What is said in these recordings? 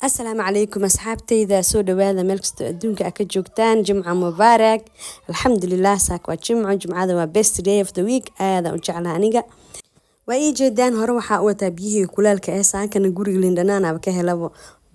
Asalaamu calaykum asxaabteyda, soo dhawaada meel kastoo adduunka a ka joogtaan. Jimca mubaarak. Alxamdulilah, saak waa jimco. Jimcada waa best day of the week, aadaan u jeclaa aniga. Waa ii jeedaan, hore waxaa u wataa biyihii kulaalka ee saakana guriga liindhanaanaba ka helabo.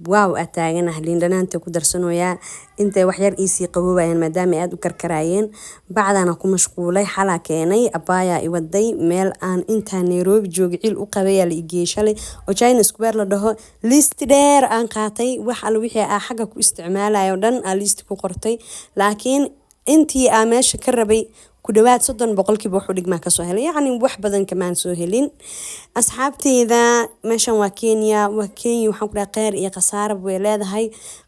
Waaw, aa taaganah, liindhanaanta ku darsanoyaa intay waxyar iisii qaboobayaan maadaama ay aada u karkaraayeen. Bacdaana ku mashquulay, xalaa keenay, abaayaa i waday meel aan intaa Nairobi jooga ciil u qabayaa la igeeyey shalay oo China Square la dhaho. Listi dheer aan qaatay, wax alla wixii aa xagga ku isticmaalayo dhan aa listi ku qortay, laakiin intii aa meesha ka rabay ku dhawaad 30% waxu dhigmaa kasoo helay, yacni wax badan kamaan soo helin. Asxaabteyda, meeshan waa Kenya, waa Kenya. Waxaan ku dhahay, kheyr iyo khasaarab way leedahay.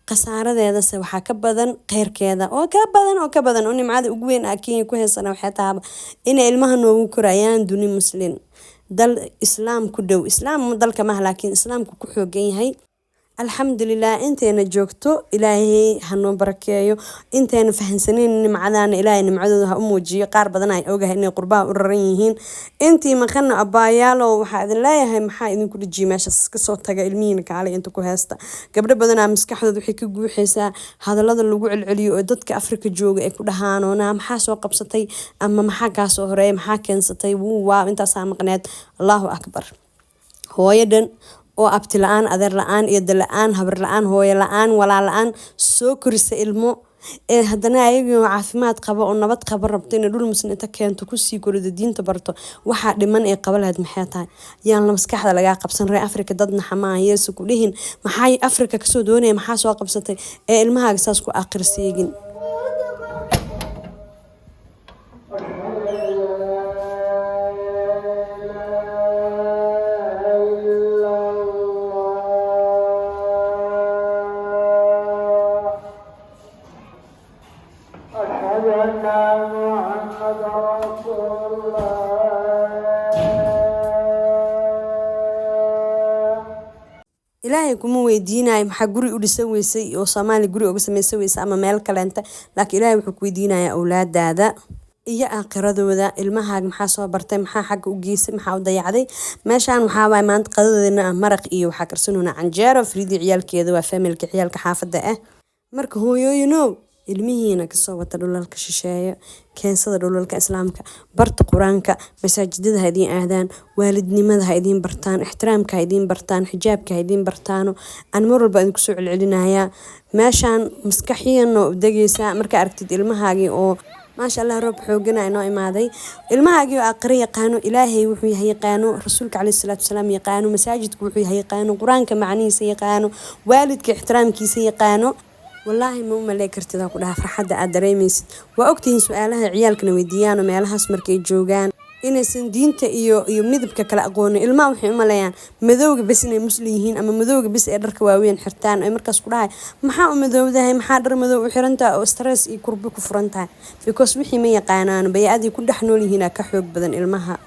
Khasaaradeedase waxaa ka badan kheyrkeeda, oo ka badan, oo ka badan, oo nimcada ugu weyn aa Kenya ku heysana waxay tahaba inay ilmaha noogu korayaan duni Muslin, dal Islaam ku dhow. Islaam dalka maha, laakiin Islaamku ku xoogan yahay. Alxamdulilah, intayna joogto Ilaahay hanoo barakeeyo. Intayna fahansaneyn nimcadaana, Ilaahay nimcadooda ha u muujiyo. Qaar badan ay ogahay inay qurbaha u raran yihiin. Intii maqana, abbaayaalow, waxaa idin leeyahay, maxaa idinku dhijiyay meeshaas? Kasoo taga, ilmihiina kaalay inta ku heesta. Gabdho badanaa maskaxdooda waxay ka guuxaysaa hadallada lagu celceliyo oo dadka Afrika jooga ay ku dhahaanoona: maxaa soo qabsatay ama maxaa kaasoo horeeya, maxaa keensatay? Wuu waa intaasaa maqneed. Allahu akbar, hooyo dhan oo abti la-aan, adeer la-aan iyo da la-aan, habar la-aan, hooyo la-aan, walaal la-aan soo korisa ilmo, ee haddana ayagoo caafimaad qaba oo nabad qaba rabto inay dhul Muslim inta keento kusii korido, diinta barto. Waxaa dhiman ee qaba lahayd maxay tahay? Yaan la maskaxda lagaa qabsan. Reer Afrika dad naxamaa yeesu ku dhihin: maxay Afrika kasoo doonaya, maxaa soo qabsatay? Ee ilmahaaga saas ku aakhir seegin. أشهد أن محمدا رسول الله. Ilaahay kuma weydiinayo maxaa guri u dhisan weysay oo Soomaaliya guri uga sameysan weysay ama meel kaleenta, laakiin Ilaahay wuxuu ku weydiinayaa awlaadaada iyo aakhiradooda. Ilmahaaga maxaa soo bartay? Maxaa xagga u geysay? Maxaa u dayacday? Meeshaan waxaa waay maanta qadadeena ah maraq iyo waxaa karsanoona canjeero. Friidi ciyaalkeeda waa familka ciyaalka xaafadda ah. Marka hooyooyinow, ilmihiina kasoo wata dhulalka shisheeye, keensada dhulalka Islaamka, barta Qur-aanka, masaajidada ha idiin aadaan, waalidnimada ha idiin bartaan, ixtiraamka ha idiin bartaan, xijaabka ha idiin bartaano. Aan mar walba idinku soo celcelinayaa, meeshaan maskaxiyan oo degaysaa markaa aragtid ilmahaagii oo, maasha Allah, roob xoogana inoo imaaday, ilmahaagii oo aqri yaqaano, Ilaahay wuxuu yahay yaqaano, Rasuulka caleyhi salaatu wasalaam yaqaano, masaajidku wuxuu yahay yaqaano, Qur-aanka macnihiisa yaqaano, waalidka ixtiraamkiisa yaqaano, wallaahi ma u maley kartid aa ku dhaha farxadda aad dareemaysid. Waa ogtihiin su-aalaha ciyaalkana weydiiyaan oo meelahaas markay joogaan inaysan diinta iyo midabka kala aqoonin. Ilmaha waxay u maleeyaan madowga bes inay Muslim yihiin ama madowga bes ee dharka waaweyn xirtaan. Ay markaas ku dhahay: maxaa u madowdahay, maxaa dhar madow u xirantahay? Oo stress iyo kurbi ku furan tahay, because wixii ma yaqaanaan, bay-adii ku dhex nool yihiin aa ka xoog badan ilmaha.